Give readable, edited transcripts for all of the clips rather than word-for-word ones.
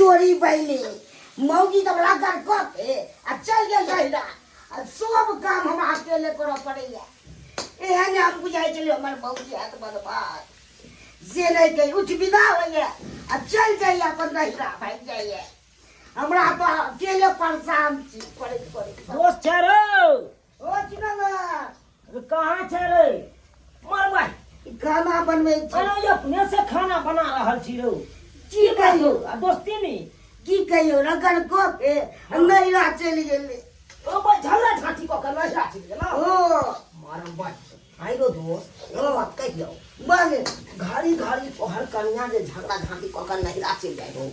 चोरी पहिले मौगी तऽ रगड़ कऽ के आ चलि गेल रहिरा आ सब काम हमरा अकेले करऽ पड़ैया। एहन हम बुझाइ छलियै हमर मौगी हैत बदमाश, से नहि कही उठि विदा होइया आ चलि जाइया अपन नहिरा भागि जाइया। हमरा तऽ अकेले परेशान छी करैत करैत। दोस्त छै रो। ओ चिनंगा। अरे कहाँ छै रे? मर भाई। खाना बनबै छी। अरे अपने से खाना बना रहल छी रो। की कहियौ? आ दोस्ती नी। की कहियौ, रगड़ कऽ के नैहरा चलि गेलै। ओ भाई झगड़ा झांटी कऽ के नैहरा चलि गेल। ओ मारम भाई। आइ रो दोस्त, एगो बात कहियौ। बस घड़ी घड़ी तोहर कनिया जे झगड़ा झांटी कऽ के नैहरा चलि जाइ हो,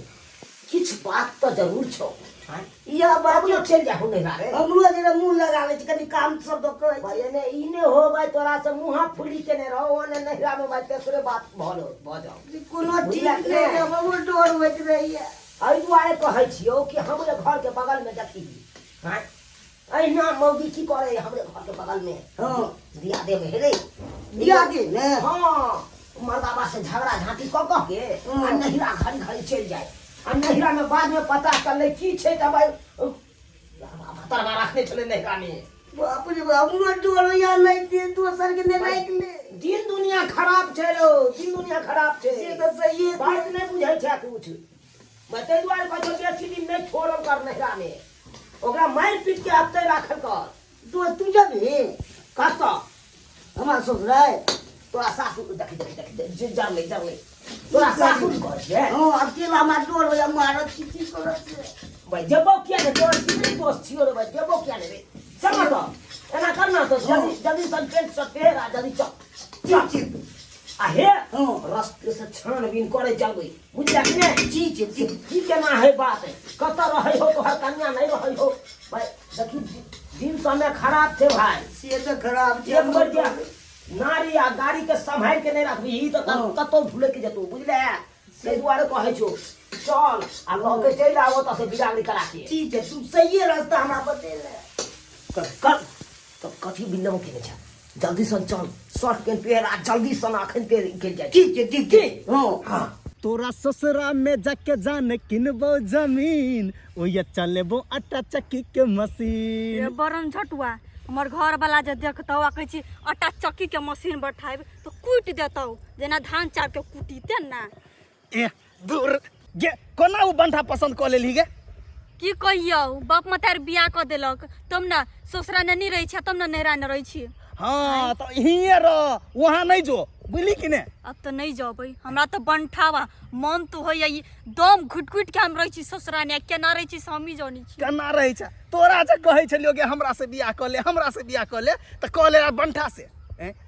किछु बात तऽ जरूर छौ। आँय? इएह बात अपनो चलि जाइ हो नैहरा रे। हमरो जेना मुँह लगाबै छै, कनि काम सब दऽ कहै भाई एने ई ने हो भाई तोरा से मुँहा फुली केने रहो, ओने नैहरा में भाई तेसरे बात भऽ जाओ। छी। कोनो ठीक नहि रहै, हमरो डर होइत रहैया। एहि दुआरे कहै छियौ कि हमरे घर के बगल में देखी, आँय? अहिना मौगी की करे हमरे घर के बगल में। हाँ। दियादे में हेरे। दियादे ने? हाँ, मर्दाबा से झगड़ा झांटी कऽ कऽ के हाँ। आ नहिरा घड़ी घड़ी चलि जाए। आ नहिरा में बाद में पता चललै की छै तऽ भाई भतरवा रखने छलै नहिरा में। बाप रे बाप, हमरो डर होइया नहि दे दोसर के नहि राखि ले। दिन दुनिया खराब छै रो, दिन दुनिया खराब छै। से तऽ सहिए छै। बात नहि बुझै छै कुछ। मैं ताहि दुआरे कहै छियौ बेसी दिन नहि छोड़ल कर नहिरा में, ओकरा मारि पीट के अतै राखल कर। दोस्त तू जबही? कतऽ? हमरा ससुराल। तोरा सासु देखी देखी देखी देखी, जरलै जरलै तोरा सासुर कहै छै। हँ, अकेला हमरा डर होइया, मारत की की करत से। भाई जेबो किया ने, तोरा जिगरी दोस्त छियो रे भाई, जेबो किया ने रे। चल ना तऽ एना कर ना तऽ जल्दी जल्दी सन पेंट शर्ट पहिर आ जल्दी चल। ठीक ठीक। आ हे हँ। रस्ते से छानबीन करे चलबै, बुझलियै कि नहि? ठीक छै, ठीक। की केना है बात, कतऽ रहै हो तोहर कन्या, नहि रहै हो भाई। देखी दिन समय खराब छै भाई। से तऽ खराब छै। एक बेर जे नारी आ गाड़ी के सम्हारि के नहि राखबी तऽ कतौ ढुलकि जेतौ, बुझले? ताहि दुआरे कहै छौ चल आ लऽ के चलि आबो तऽ से बिदागरी करा के। ठीक छै, तू सहिए रास्ता हमरा बतेले। कर तऽ कथी बिलम केने छै, जल्दी सन चल, शर्ट पेंट पहिर आ जल्दी सन अखन ते गेल जाइ। ठीक छै, ठीक छै। हँ। हाँ। तोरा ससुरा में जाके जान किनबो जमीन, ओया चलेबो आटा चक्की के मशीन। रे बरन झटुआ, हमर घर वाला जे देखतौ आ कहै छी आटा चक्की के मशीन बैठाबि तऽ कुटि देतौ जेना धान चाउर के कुटीते ना। ए दूर गे, कोना ओ बंठा पसंद कऽ लेलही गे? की कहियौ, बाप मतार बियाह कऽ देलक तब ने ससुरा ने रहै छी, तब ने नैहरा ने रहै छी। हाँ तो हिये रह, वहाँ नहीं जो, बुझली कि ने? अब तऽ नहीं जबै, हमरा तऽ बंठावा मन तो होइया ई दम घुटि घुटि के हम रहै छी ससुरा ने, केना रहै छी से हमही जानै छी। केना रहै छै? तोरा जे कहै छलियौ गे हमरा से बियाह कऽ ले, हमरा से बियाह कऽ ले, तऽ कऽ ले बंठा से।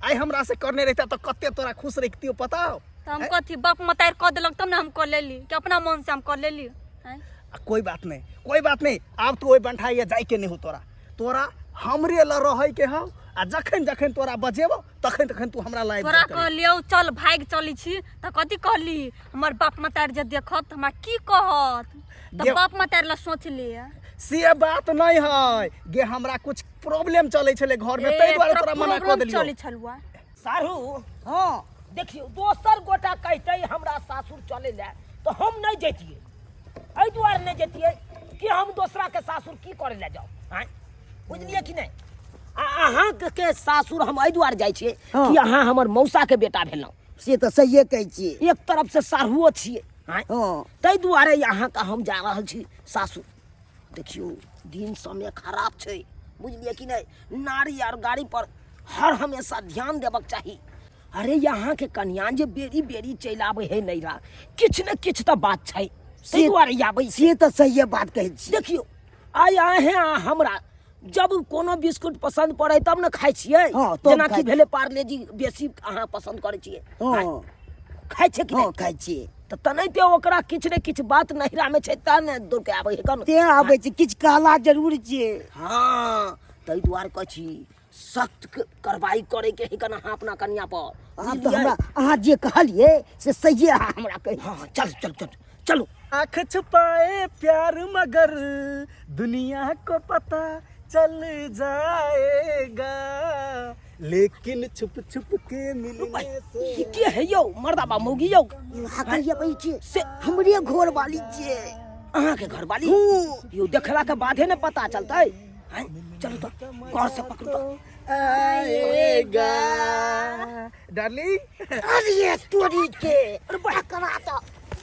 आइ हमरा से करने रहिता तऽ कते तोरा खुश रखतियौ पता हो? तऽ हम कथी बाप मतार कऽ देलक तब ने हम कऽ लेली कि अपना मन से हम कऽ लेली? आँय? आ कोई बात नहीं, कोई बात नहीं, आब तू ओहि बंठा ये जाय के नहीं हो, तोरा तोरा हमरे ल रहै के हौ आ जखन जखन तोरा बजेबौ तखन तखन तू हमरा लाइव तोरा कहलियौ चल भागि चलै छी तऽ कथी कहली, हमर बाप मतार जे देखत हमरा की कहत? तऽ बाप मतार लए सोच ले। से बात नहीं है गे, हमरा कुछ प्रॉब्लम चलै छलै घर में, ताहि दुआरे तोरा मना कऽ देलियौ। चलै छलुआ। साढ़ू। हाँ। देखियौ दोसर गोटा कहतै हमरा सासुर चलै लए तऽ हम नहि जैतियै, एहि दुआरे नहि जैतियै कि हम दोसरा के सासुर की करै लए जाउ? आँय, बुझलियै कि नहि? आ अहाँके के सासुर हम एहि दुआरे जाइ छियै हाँ। कि अहाँ हमर मौसा के बेटा भेलहुँ। से तऽ सहिए कहै छियै। एक तरफ से साढ़ुओ छियै। आँय? हाँ। ताहि दुआरे अहाँके हम जा रहल छी सासुर। देखियौ दिन समय खराब छै, बुझलियै कि नहि? नारी आर गाड़ी पर हर हमेशा ध्यान देबक चाही। अरे यहाँ के कनिया जे बेरी बेरी चलि आबै है नैरा, किछु ने किछु तऽ बात छै, ताहि दुआरे आबै छै। से तऽ सहिए बात कहै छी। देखियौ आइ अहें आ हमरा जब कोनो बिस्कुट पसंद पड़े तब ने खाइ छियै। हाँ, तब जेना कि खाइ भेलै पार्ले जी बेसी अहाँ पसंद करै छियै। हाँ। खाइ छियै कि हाँ, नहि? खाइ छियै। तऽ तेनाहिते ओकरा किछु ने किछु बात नैहरा मे छै तें ने दौड़ के आबै है कन। तें आबै छै, किछु कहला जरूर छियै। हाँ, ताहि दुआरे कहै छी सख्त कार्रवाई करे के है कन अहाँ अपना कन्या पर। आब तऽ हमरा अहाँ जे कहलियै से सहिए अहाँ हमरा कहि। हाँ, चल चल चल चलू। आँख छुपाए प्यार मगर दुनिया को पता चल जाएगा, लेकिन छुप छुप के मिलने से। ई के है यौ मर्दाबा मौगी यौ? इहा कहिया बै छै से हमरे घर वाली छै। अहाँके घरवाली यो देखला के बादे ने पता चलतै। हैं, चलू तो गौर से पकड़ू तो। आएगा डार्लिंग। अरे तोरी के, अरे पकड़ा तो,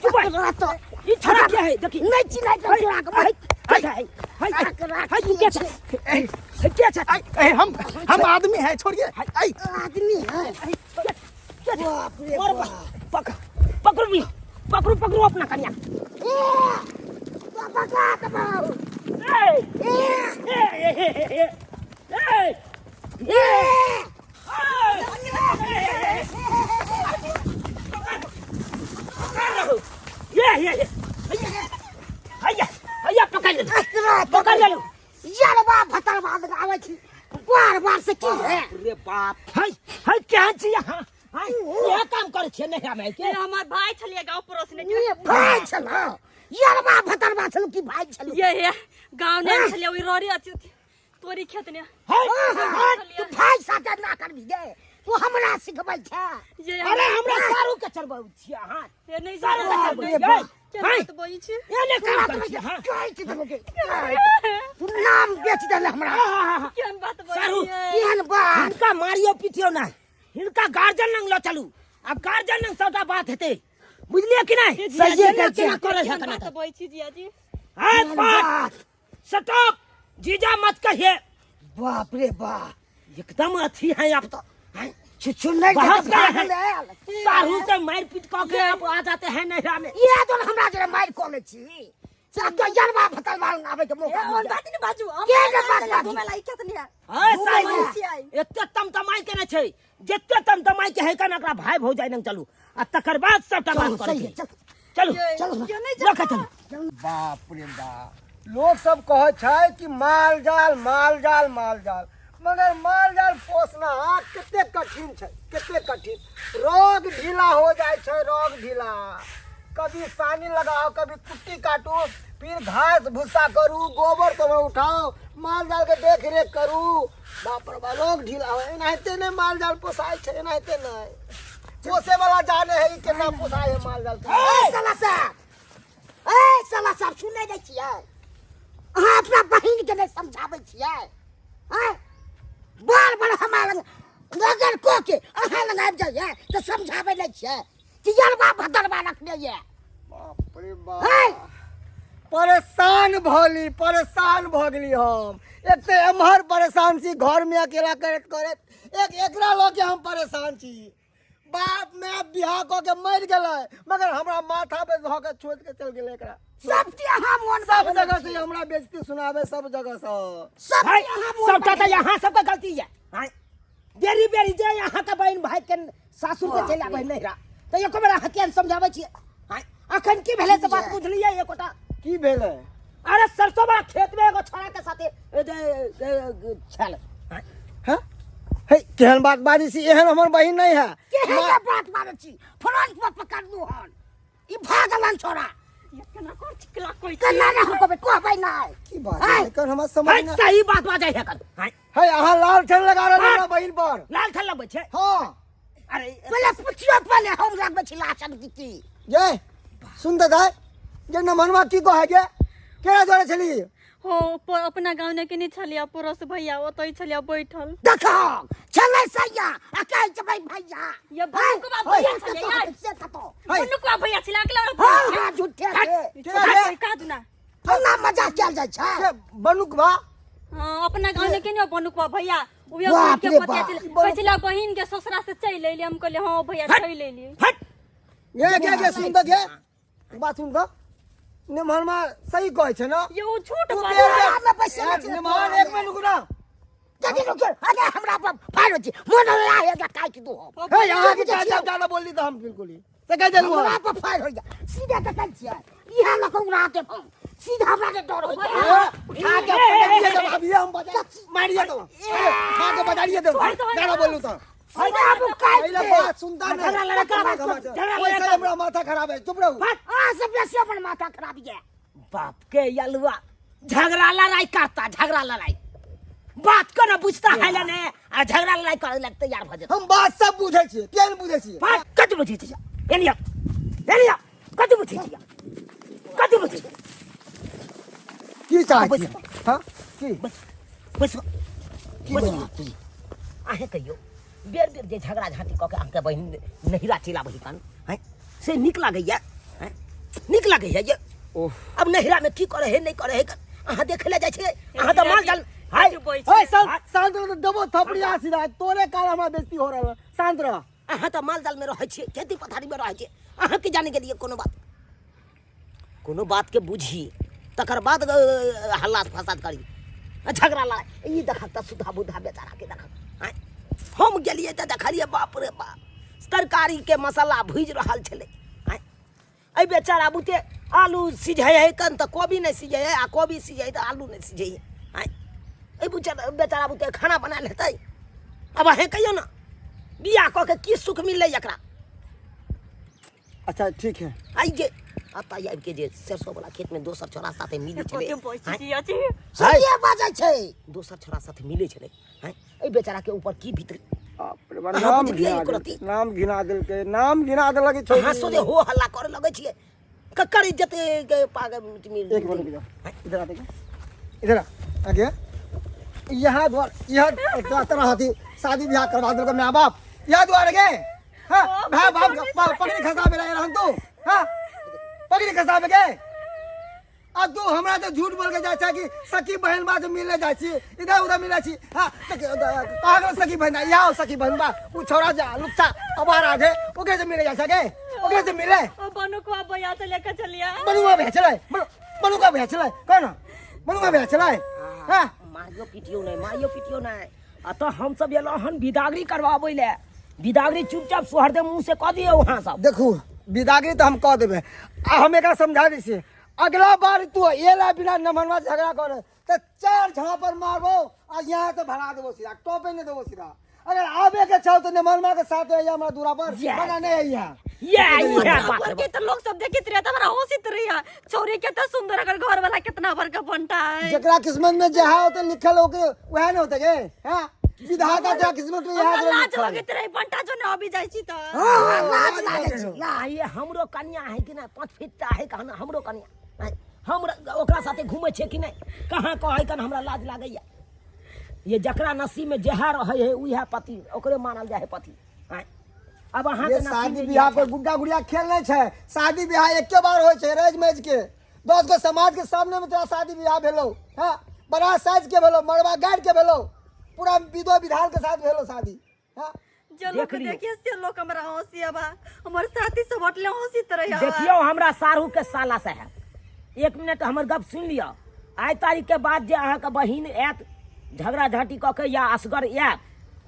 पकड़ा तो। ई छोरा क्या है देखी। नहीं चिल्लाई तो छोरा के भाई। हाय हाय हाय हाय, तू क्या छे? हे क्या छे? ए, हम आदमी है, छोड़िए। ऐ आदमी है, बाप रे और बाप। पकड़ पकड़ू भी, पकड़ू पकड़ू अपना कन्या। ए, पकड़ा तो बाबू। ए ए, ए ए ए ए ए, ये ये ये हैया हैया, पकड़ ले। एकरा तो पकड़ ले। यार बाप भतर बाद आवे छी बार बार से की है? रे बाप, हाय हाय, क्या छी यहाँ? हाय, ये काम करे छे नहीं हमे के। ये हमार भाई छलिए गांव पड़ोस ने। ये भाई छल यार बाप भतर बा छल की भाई छल? ये गांव ने छलिए, ओइ रोरी अथी तोरी खेत ने। हाय हाय, तू भाई साथे ना करबी गे, तू हमरा सिखबै छे? ये अरे हमरा सारू के चरबै छियै अहाँ। ये नहीं सारू के जाने। चरबै छियै। के हाय। बात बोली छी? ये ने काम करै छियै हाँ। काटि देबो के, तू नाम बेच देले हमरा। केहन बात सारू। बोली? केहन बात? हिनका मारियो पीटियो ना, हिनका गार्जियन लंग ल चलू, आ गार्जियन लंग सबटा बात हेतै, बुझलियै कि नहीं? सहिए कहै छियै। केना करै है केहन केना बात बोली छी जिया जी? हाय केहन बात बात? स्टॉप, जीजा मत कहिए। बाप रे बाप, एकदम अथी है आप तो। हैं? छुछु नहीं बहस कर रहे हैं। हैं। सारू से मार पीट कऽ के आप आ जाते हैं नैहरा में। ये तो हमरा जरा मार कोने छी से तो यरबा फतल बाल आवे के मौका ए, मिल ओहन जाए। बात नहीं बाजू। हम के ने बात बाजू? घुमे ला खेत ने। है घुमै सारू ला। छियै। एते तमतमाइ केने छै, जते तमतमाइ के है कन, एकरा भाई भौजाइ लंग चलू आ तकर बाद सबटा बात चलो करै सही है, के। चल। चलू। ये चलो। ये नहीं लऽ के जाना। चलू। बाप रे बाप, लोग सब कहै छै कि माल जाल माल जाल माल जाल, मगर माल जाल पोसना कते कठिन छै, कते कठिन। रोग ढीला हो जाइ छै, रोग ढीला। कभी सानी लगाओ, कभी कुट्टी काटू, फिर घास भूसा करू, गोबर सब उठाओ, माल जाल के देख रेख करू। बाप रे बाप, रोग ढीला हो। एनाहिते नहि माल जाल पोसाइ छै, एनाहिते नहि। पोसे वाला जाने है कि केना पोसाइ है माल जाल के। ए साला साहब, ए साला साहब, सुनै नहि छियै अहाँ? अपना बहिन के नहि समझाबै छियै? आँय, बार बार हमरा लग रगड़ कऽ के अहाँ लग आबि जाइए तऽ समझाबै नहि छियै कि यरबा भदरबा रखने ये? बाप रे है? बाप, परेशान भली, परेशान भऽ गेली हम। एक तऽ एम्हर परेशान छी घरमे अकेला करैत करैत, एक एकरा लऽ के हम परेशान छी। बाप माय बियाह कऽ के मरि गेलै, मगर हमरा माथा पे धऽ के छोड़ि के चलि गेलै एकरा। सबके अहाँ मोन सब जगह से हमरा बेइज्जती सुनाबे, सब जगह से। सबके हाय, अहाँ मोन सबटा तऽ यहाँ सबके गलती ये। हाय, बेरी बेरी जे यहाँ के बहिन भाई के सासुर के चलि आबै नैहरा तऽ एको बेर अहाँ किया समझाबै छियै? हाय, अखन की भेलै से बात बुझलियै एकोटा? की भेलै? अरे सरसों वाला खेत में एगो छोड़ा के साथे ए, जे, ए, छल। हाय, हँ हे, केहन बात बाजै छी? एहन हमर बहिन नहि है। केहन बात बाजै छी? फ्रंट पर पकड़लू हन, ई भागलन छोड़ा। ये केना कर छी, केना कोई केना ने हम कहबै, कहबै नहि। की बात है? है एकर हमरा समझ हाय, नहि। सही बात बाजै है कन। हाय, है अहाँ लाल छन लगा रहल हमरा बहिन पर। लाल थल लगबै छै? हँ। अरे पहिले पुछियो पहिले, हम लगबै छी लाछन की की? ये सुन तऽ दाइ, जे नमनवा की कहै गे, केना जोड़े छली? हो अपना गाँव ने के नहीं छलिए, पड़ोस भैया ओतै छलिए बैठल। देखो छलै सैया आ कहै छै भाई भैया। ये बनुकवा भैया छलिए यार। से कतौ है। बनुकवा भैया छलिए अकेला। हँ हँ, झूठे के। केना गे? का दुना केना मजाक कयल जाइ छै? के बनुकवा? हाँ, अपना गाँव ने के नहीं बनुकवा भैया उहे बाप के रे बतिया बाप। छलै, कहै छलै बहिन के ससुरा से चलि अयली। हम कहलिए हाँ भैया, चलि अयली। हट। गे गे गे, सुन तऽ गे, बात सुन तऽ, नमहनमा सही कहै छै ने? ये ओ झूठ तू बाजै। बेर बेर मे बैसल छै। नमहन, एक मिनट रुकू ना। कथी रुकियो? अरे हमरा पर फायर होइ छै, मोन होइया हे काटि दू हम। हे, अहाँ के चाचा ज्यादा बोलली तऽ हम बिल्कुल ही से कहि देलहुँ। हमरा हम पर फायर होइ जा, सीधे देखै छियै इएह लऽ कऽ उड़ा देब हम सीधा, हमरा के डर होइ छै। उठा के पटकिए देब अभिये हम, बजा मारिए देब, उठा के बजारिए देब। ज्यादा बोलू तऽ सीधा हम काटि पहिले देब। बात सुनता नहीं। झगड़ा लड़का, झगड़ा वैसे लड़का। हमरा माथा खराब है, चुप रहू। अहाँ से बेसी अपन माथा खराब ये। बाप के यलुआ झगड़ा लड़ाई करता, झगड़ा लड़ाई बात को न बुझता है ने, आ झगड़ा लड़ाई करे लग तैयार भ जेता। हम बात सब बुझै छियै, किया नहि बुझै छियै? बात कथी बुझै छियै? एनिया एनिया, कथी बुझै छियै? कथी बुझै छियै? चाहै बैस। छी हाँ की बस बस की बस बजै? अहें कहियो बेर बेर जे झगड़ा झाँटी कऽ के अहाँके बहिन नहिरा चलि आबै कन हैं से नीक लागैया हैं नीक लागैया ये ओह अब नहिरा में की करे है नहीं करे है अहाँ देखे ले जाइ छियै अहाँ तऽ माल जाल हाय ओए शांत शांत रह देबो थपड़ी आ सीधा तोरे कारण हमरा बेइज्जती हो रहल है। शांत रह अहाँ तऽ माल जाल में रहै छियै खेती पथारी में रहै छियै अहाँ की जाने गेलियै कोनो बात कोनो बात के बुझी तकर बाद हल्ला फसाद करी झगड़ा लड़ाई ई देखक तऽ सुधा बुधा बेचारा के देखक आँय हम गेलियै तऽ देखलियै बाप रे बाप तरकारी के मसाला भुजि रहल छलै आँय एहि बेचारा बुते आलू सिझै है कन तऽ कोबी नहि सिझै है आ कोबी सिझै तऽ आलू नहि सिझै है आँय एहि बेचारा बेचारा बुते खाना बनायल हेतै आब अहेँ कहियौ ने बियाह कऽ के की सुख मिललै एकरा अच्छा ठीक है आई जे अतऽ आबि के जे सरसों वाला खेत में दोसर छोरा साथे मिलै छलै कते बजै आँय? छी अथी सहिए बाजै छै दोसर छोरा साथे मिलै छलै आँय? एहि बेचारा के ऊपर की भीतर बाप रे बाप, अहाँ नाम बुझलियै घिना एको देल रत्ती? नाम घिना देलकै नाम घिना देलक ई अहाँ छौड़ी सोझे हो हल्ला करे लगै छियै ककर इज्जत के पाग मिल एक मिनट रुक जाओ इधर आ देखो इधर आ आगे यहाँ द्वार यहाँ द्वार तरह हथी शादी ब्याह करवा देलक माय बाप यहाँ द्वार गे हाँ भाई बाप बाप पकड़ी खसाबे रहे रहन तू हाँ पकड़ी खसाबे गे आ तू हमरा तऽ झूठ बोल के जाइ छै कि सखी बहन बा से मिले जाइ छी इधर उधर मिले छी हाँ तऽ कहाँ गेल सखी बहन यहाँ सखी बहन बा उ छौड़ा जा लुच्चा अबारा छै ओकरे से मिले जाइ छै गे ओकरे से मिले ओ बनुकवा भैया से लेके चलिया बनुआ भए छलै बनुआ भए छलै कह न बनुआ भए छलै हाँ मारियो पीटियो नहि मारियो पीटियो नहि आ तऽ हमसब एलहुँ हन बिदागरी करवाबै लए बिदागरी चुपचाप सोहरदे मुँह से कऽ दियौ अहाँ सब देखू बिदागरी तऽ हम कऽ देबै आ हम एकरा समझा दै छियै अगला बार तू एला बिना नमनवा झगड़ा करे तऽ चार झापर मारबो आ यहाँ से भरा देबो सीधा टॉपे नहीं देबो सीधा अगर आबे के छौ तो नमनवा के साथ अइहा हमरा दूरा पर Yeah. मना नहीं अइहा ये बात पर के तो लोग सब देखित रहे हमरा हंसित रहे छौरी केतना सुंदर अगर घर वाला कितना बड़का बनता है जकरा किस्मत में जहाँ होते लिखल होके वह नहीं होते गे हैं विधाता जकरा किस्मत में यहाँ हमरा लाज लगैत रहे बंटा जो ने अभी जाइ छी त हाँ, लाज लागै छै या ये हमरो कनिया है कि नहि 5 फीट है कहना हमरो कनिया हम ओकरा साथे घूमै छै कि नहि कहाँ कहै कन हमरा लाज लागैया ये जकरा नसीब में जेहा रहै है उएह पति ओकरे मानल जाइ है पति आँय। अब अहाँ ये शादी बियाह कोई गुड्डा गुड़िया खेल नहीं छै शादी बियाह एके बार होइ छै रज मज के 10 गो समाज के सामने में तोरा शादी बियाह भेलो हाँ बड़ा साइज के भेलो मड़वा गाड़ के भेलो पूरा विधो विधान के साथ भेलो शादी हाँ जे लोग देख लियौ। देखिए से लोग हमरा हंसी बा हमर साथी सब अटले हंसित रहे देखियौ हमरा साढ़ू के साला साहेब एक मिनट हमर गप सुनि लिअ आइ तारीख के बाद जे अहाँके बहिन आयत झगड़ा झाँटी कऽ के या असगर आयत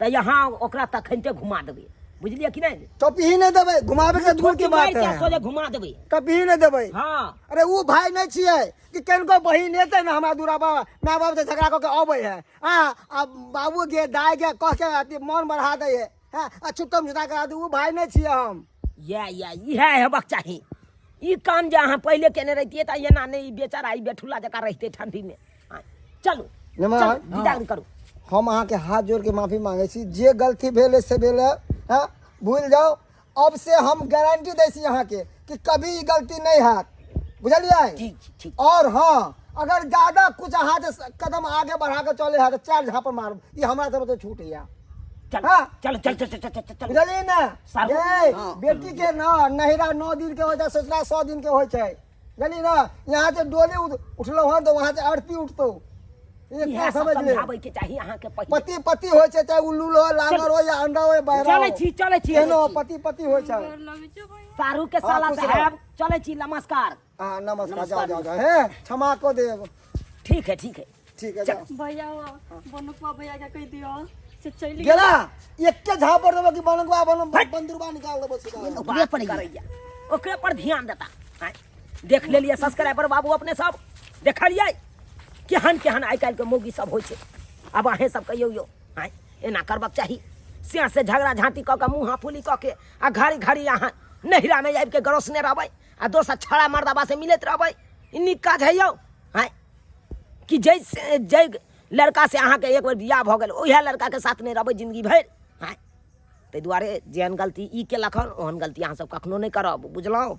तऽ यहाँ ओकरा तखनते घुमा देबै बुझलियै कि नहि टोपी ही नहीं देबै घुमाबे के दूर के बात है सोझे घुमा देबै टोपी ही नहीं देबै हाँ अरे उ भाई नहीं छियै कि केनको बहिन एतै ने हमरा दूरा पर माय बाप से झगड़ा कऽ के अबै है आ आ बाबू गे दाय गे कह के अथी मन बढ़ा दै है हाँ आ छुट्टम छुटा करा दे उ भाई नहीं छियै हम इएह इएह इएह हेबाक चाही ई काम जे अहाँ पहिले केने रहितियै तऽ एना नहि ई बेचारा ई बेठुला जकाँ रहितै ठण्डीमे आँय, चलू नमन। चलू विदा करू हम अहाँके हाथ जोड़ के माफी मांगे छी जे गलती भेल है से भेल है हाँ भूल जाओ अब से हम गारंटी दै छी अहाँके कि कभी ई गलती नहीं हैत बुझलियै ठीक छै, ठीक और हाँ अगर ज्यादा कुछ अहाँ जे कदम आगे बढ़ा के चले है तो चार झापड़ मारब ई हमरा तरफ से छूट है चल हाँ। चल चल चल चल चल चल चल बुझलियै ने साहु। ये बेटी के न नहिरा 9 दिन के होइ छै ससुरा 100 दिन के होइ छै बुझलियै ने यहाँ से डोली उठलो हन तऽ वहाँ से आरती उठतो इएह इतना सब समझ ले समझाबै के चाही अहाँके पहिले पति पति होइ छै चाहे उल्लू हो लांगर हो या अंडा हो या बहरा चलै हो छी चलै छी केहनो हो, पति पति होइ छै सारू के साला खुश रहो। साहब चलै छी नमस्कार हाँ नमस्कार जाओ जाओ जाओ हे क्षमा को देव ठीक है ठीक है ठीक है जाओ भैया बनुकवा भैया के कह दियो से चलि गेला एके झापड़ देबो कि बनगवा बन बंदुरबा निकाल देबो सीधा ओकरे पर करैया ओकरे पर ध्यान देता आँय। देख लेलियै सब्सक्राइबर बाबू अपने सब देखलियै केहन केहन आइ काल्हिके मौगी सब होइ छै आब अहेँ सब कहियौ यौ आँय एना करबाक चाही से से झगड़ा झाँटी कऽ के मुँह फूली कऽ के आ घड़ी घड़ी अहाँ नहिरामे आबिके गरोसने रहबै आ दोसर छड़ा मर्दाबा से मिलैत रहबै ई नीक काज है यौ आँय कि जै जै लड़का से अहाँके एक बेर बियाह भऽ गेल उएह लड़काके साथ नहि रहबै जिन्दगी भरि आँय ताहि दुआरे जेहन गलती ई केलक हन ओहन गलती अहाँ सब कखनो नहि करब बुझलहुँ।